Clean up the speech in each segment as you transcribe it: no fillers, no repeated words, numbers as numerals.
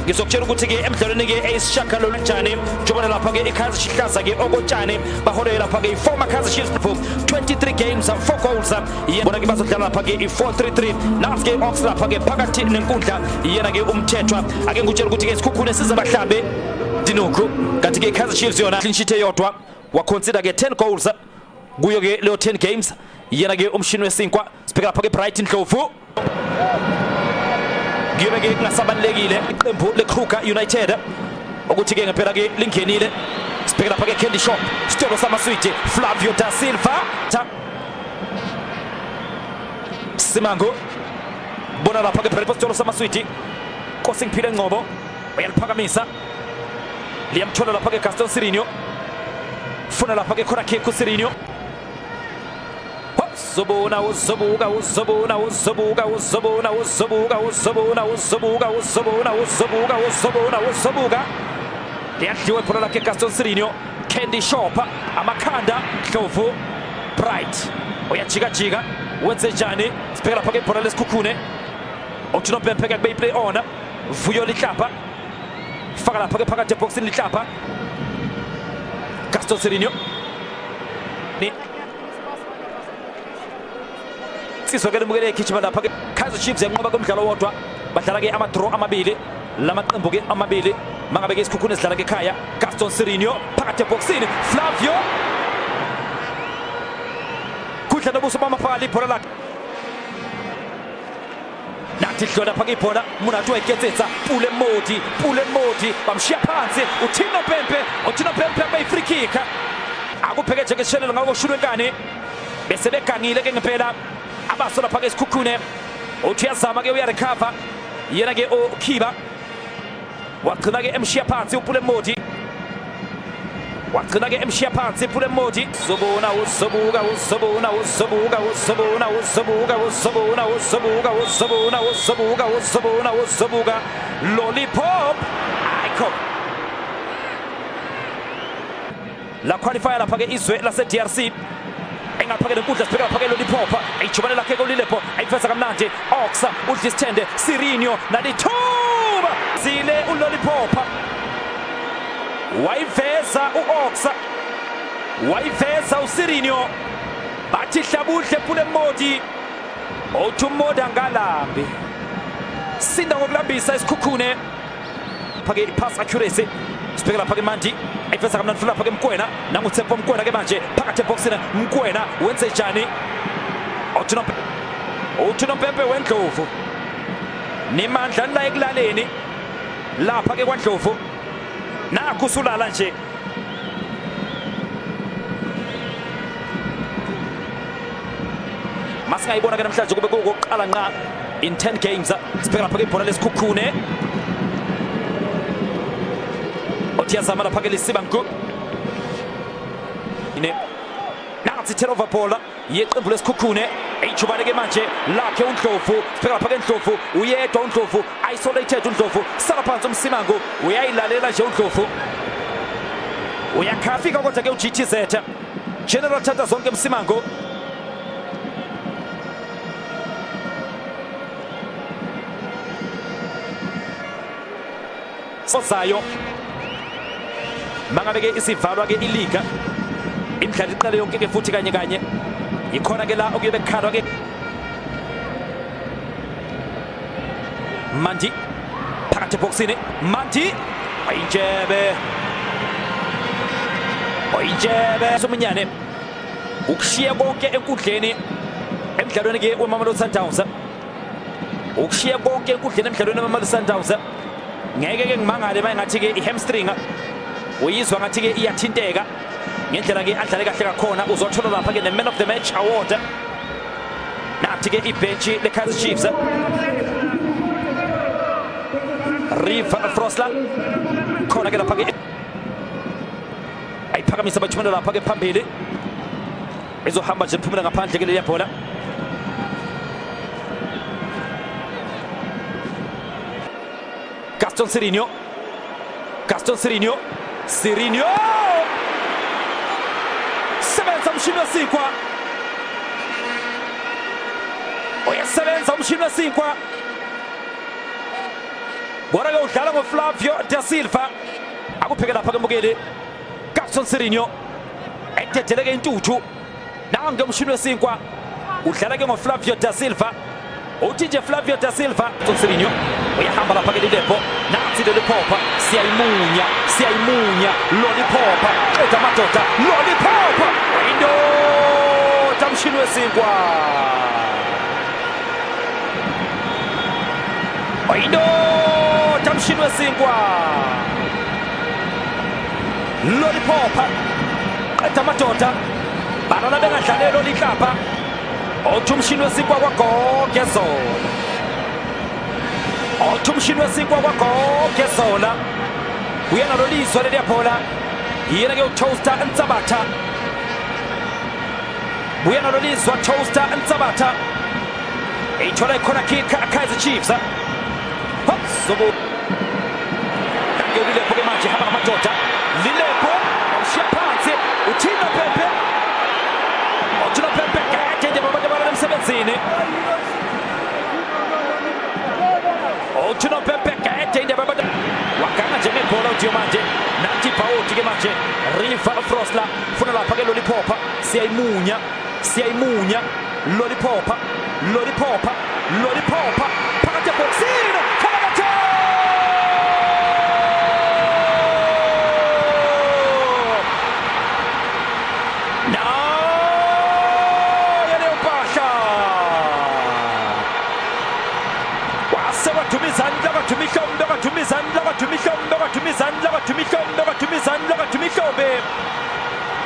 Ngizokutshela ukuthi ke emidlalweni ke eyisishagalo kanjani njengoba lapha ke iKaizer Chiefs hlaza ke okotshani baholele lapha ke i-former Kaizer Chiefs 23 games 4 goals. Yena ke bazodlala lapha ke i-4-3-3. Nansi ke Ox lapha ke phakathi nenkundla, yena ke uMthethwa. Ake ngikutshela ukuthi ke iSikhukhune sizabahlabe Dinukhu, kanti ke iKaizer Chiefs yona clean sheet eyodwa, waconsider ke 10 goals kuyo ke leyo 10 games. Yena ke umshini wesinkwa. Sibheka lapha ke Bright Ndlovu, kuyobe ke kungasabalulekile iqembu leKruger United ukuthi ke ngempela ke lingenile. Sibheka lapha ke Candy Shop, sitolo samaswidi, Flavio da Silva Simango, bona lapha ke Brentford, sitolo samaswidi, Nkosingiphile Ngcobo uyaliphakamisa, liyamthola lapha ke Gaston Sirinho, funa lapha ke khona kick uSirinho. Uzobona, uzobuka, uzobona, uzobuka, uzobona, uzobuka, uzobona, uzobuka, uzobona, uzobuka, uzobona, uzobuka, liyadliwa ibhola lakhe Gaston Sirinho. Candy Shop, amakhanda, Ndlovu, Bright uyajikajika, wenze njani? Sibheka lapha ke ibhola leSikhukhune, uthi nompempe ke kube play on. Vuyo Lihlapha, faka lapha ke phakathi eboxini, Lihlapha, Gaston Sirinho ni Sizwe ke lemukele igijima lapha ke Kaizer Chiefs yanqoba kumdlalo wodwa, badlala ke ama draw amabili lamaqembu ke amabili. Mangabe ke iSikhukhune sidlala ke ekhaya, Gaston Sirinho phakathi eboxini, Flavio kudla nobuso bamafali ibhola lakhe. Nathi dlola phaka ibhola, Munathi wayiketsetsa, Pule Modi, Pule Modi bamshiya phansi uThino Pempe, uThino Pempe abe free kick. Akubheke njengeshelelo ngako shulwe nkani, bese begangile ke ngempela abaso lapha ke iSikhukhune. Uthi uyazama ke, uyarecover yena ke uKhiba, wagcina ke emshiya phansi uPule Modi, wagcina ke emshiya phansi Pule Modi. Uzobona, uzobuka, uzobona, uzobuka, uzobona, uzobuka, uzobona, uzobuka, uzobona, uzobuka, uzobona, uzobuka, lollipop ayikho la qualifier lapha ke izwe lase DRC engaphake lenkundla. Sibheka lapha ke lollipop, ayijubane lakhe koLilepo, ayiveza kamnandi Oxa, udla isithende Sirinho, nalithuba zile ulollipop, wayiveza uOxa, wayiveza uSirinho, bathi hlabudle Pule Modi, uthi uModi angalambi, sinda ngokulambisa iSikhukhune. Phake ipass accuracy, sibheke lapha ke Mandi, ayiveza kamnandi futhi lapha ke Mkwena, nanguTshepo Mkwena ke manje phakathi eboxini, Mkwena wenze njani? Uthi nompempe wendlovu nimandla la ekulaleni lapha ke kwaNdlovu, nakho usulala nje. Masingayibona ke namhlanje kube kukokuqala nqa in 10 games. Sibheka lapha ke ibhola leSikhukhune, othi yazama lapha ke lisiba nku ne, nansi turnover ball yeqembu leSikhukhune, ijubane ke manje lakhe uNdlovu. Sibheka lapha ke Ndlovu, uyedwa uNdlovu, isolated uNdlovu, sala phansi uMsimango, uyayilalela nje uNdlovu, uyakhafika kodwa ke uGTZ General thatha zonke Msimango. Ozayo mangabe ke isivalwa ke iliga, imidlalo iqale yonke ke futhi kanye kanye, ikhona ke la okuyobe kukhalwa ke. Mandi phakathi ebhokisini, Mandi, ayintshebe, oyintshebe somunyane ukushiya konke enkundleni emdlalweni ke weMamelodi Sundowns, ukushiya konke enkundleni emdlalweni weMamelodi Sundowns. Ngeke ke ngimangale mayengathi ke i-hamstring uyizwa ngathi ke iyathinteka, ngendlela ke adlale kahle kakhona uzothola lapha ke ne-man of the match award. Nathi ke ibhentshi le-Kaizer Chiefs, Reeve Frosler khona ke lapha ke, ayiphakamisa bathumela lapha ke phambili, izohamba nje iphumela ngaphandle ke leya bhola. Gaston Sirinho, Gaston Sirinho, Sirinho sebenza umshini wesinkwa, uyasebenza umshini wesinkwa. Kodwa-ke udlala ngoFlavio da Silva. Akupheke lapha ke mbukeli. Gaston Sirino ededeleke intuthu. Nange umshini wesinkwa udlala ke ngoFlavio da Silva. Uthi nje Flavio da Silva, Sirino uyahamba lapha ke Lilepo. Nansi loliphopha siyayimunya, siyayimunya loliphopha. Qeda madoda loliphopha. Indoda mshini wesinkwa. Indoda mshini wesinkwa. Loliphopha. Qeda madoda. Balala bengadlalelo liklapha. Othi umshini wesinkwa kwagogezola. Othi umshini wesinkwa kwagogezola. Uya nalo lizwa leliya bhola. Yena ke uToaster Ntsabatha. Buya nalo lizwa Toaster Ntsabatha. Eyithola ikhona kick Kaizer Chiefs. Zobo. Ke uLilepo ke manje hamba ngamadoda. Lilepo ushiya phansi uthina Pepe. Uthina Pepe kade nje babantu abalala emsebenzini. Uthina Pepe kade nje babantu waganga nje ngebhola uThio manje. Nanti Bawoti ke manje Riva Frosler funa lapha ke loliphopha siyayimunya siyayimunya loliphopha loliphopha loliphopha phakathi ebhokisini phakathi nayo leyo mpahla wase waduma izandla waduma ihlombe waduma izandla waduma ihlombe waduma izandla waduma ihlombe waduma izandla waduma ihlombe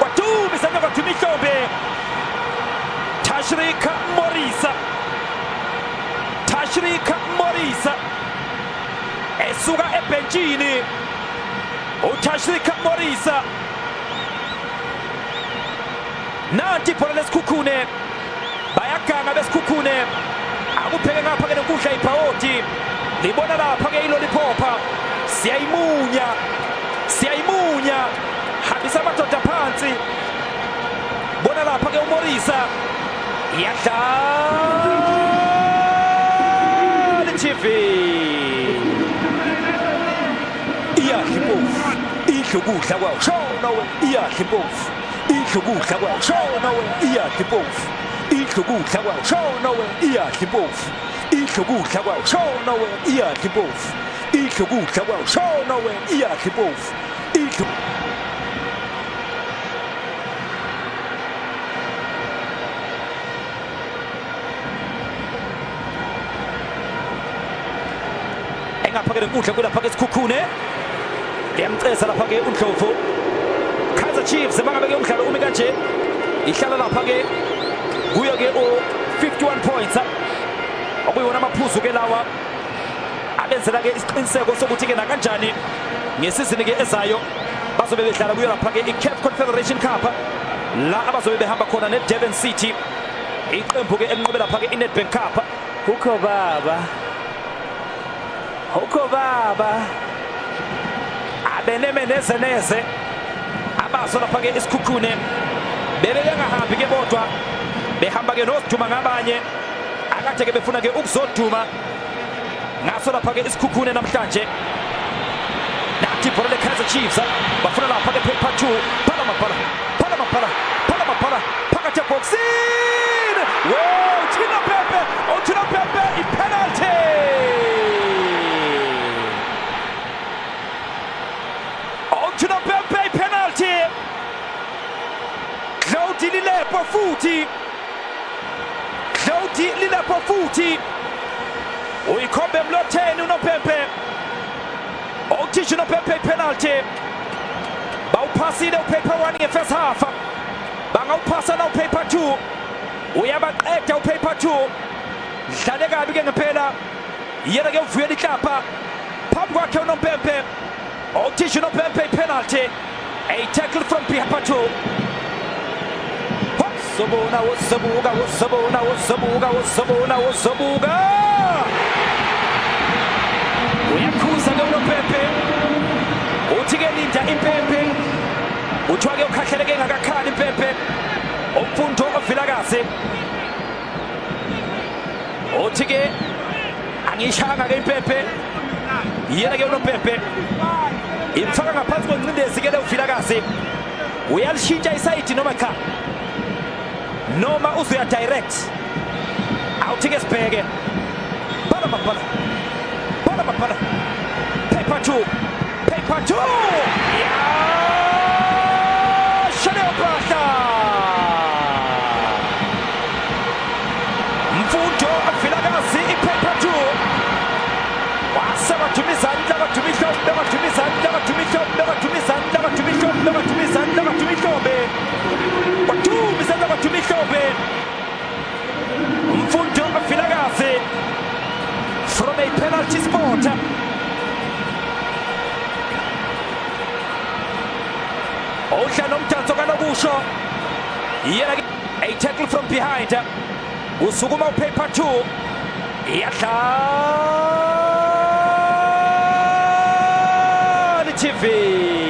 waduma izandla waduma ihlombe Tashrika Morisa Tashrika Morisa esuka ebhentshini uTashrika Morisa nanti ibhola lesikhukhune bayaganga besikhukhune akupheke ngapha ke nenkundla ibhawoti libona lapha ke iloliphopha siyayimunya siyayimunya hambisa amadoda phansi bona lapha ke uMorisa iyadlala i-TV iyadla impofu idla ukudla kwawo shona wena iyadla impofu idla ukudla kwawo shona wena iyadla impofu idla ukudla kwawo shona wena iyadla impofu idla ukudla kwawo shona wena iyadla impofu idla ukudla kwawo shona wena iyadla impofu idla engapha ke lenkundla kulapha ke Sikhukhune liyamcesa lapha ke uNdlovu. Kaizer Chiefs bangabe ke umdlalo umi kanje ihlala lapha ke kuyo ke u 51 points okuyiwona amaphuzu ke lawa abenzela ke isiqiniseko sokuthi ke nakanjani ngesizini ke ezayo bazobe bedlala kuyo lapha ke i-CAF Confederation Cup la abazobe behamba khona ne-Durban City iqembu ke elinqobe lapha ke i-Nedbank Cup. Ukho baba. Ukho baba. Abeneme neze neze. Abaso lapha ke isikhukhune. Bebe bengahambi ke bodwa. Behamba ke nosiduma ngabanye. Akade ke befuna ke ukuzoduma. Ngaso lapha ke isikhukhune namhlanje. Nathi ibhola le-Kaizer Chiefs bafuna lapha ke paper 2 phala maphala phala maphala phala maphala phakathi ebhokisini. Wow, Thina Pepe, uThina Pepe i-penalty. uThina Pepe i-penalty. Claudi Lilepo futhi. Claudi Lilepo futhi. Uyikhombe emlotheni uNopepe. Uthisha uNopepe i-penalty. Bawuphasile upaper 1 nge-first half. Bangawuphasa na upaper 2. Uyabaqeda upaper 2. Dlale kabi ke ngempela. Yena ke uvuyela iklapha. Phambi kwakhe uNompempe. Uthisha uNompempe i-penalty. A tackle from paper 2. Wozobona wozobuka wozobona wozobuka wozobona wozobuka. Uyakhuza ke uNompempe. Uthi ke linda impempe. Uthiwa ke ukhahleleke ngakakhali impempe. Umfundo ovilakazi. Uthi ke angishanga ke impempe. Yena ke unompempe imfaka ngaphansi kwencindezi ke leVilakazi. Uyalishintsha isayidi noma cha, noma uzoya direct? Awuthi ke sibheke. Bhala mabhala, bhala mabhala. Paper 2, paper 2, yasha leyo phahla. Mfundo Vilakazi, ipaper 2, wase baduma izandla, baduma ihlombe, baduma izandla, baduma ihlombe, baduma izandla, baduma ihlombe, baduma izandla, baduma ihlombe, baduma izandla, baduma ihlombe. Mfundo Vilakazi from a penalty spot. Odla nomdanso kanokusho yena. A tackle from behind, usukuma upaper 2, iyadlala TV.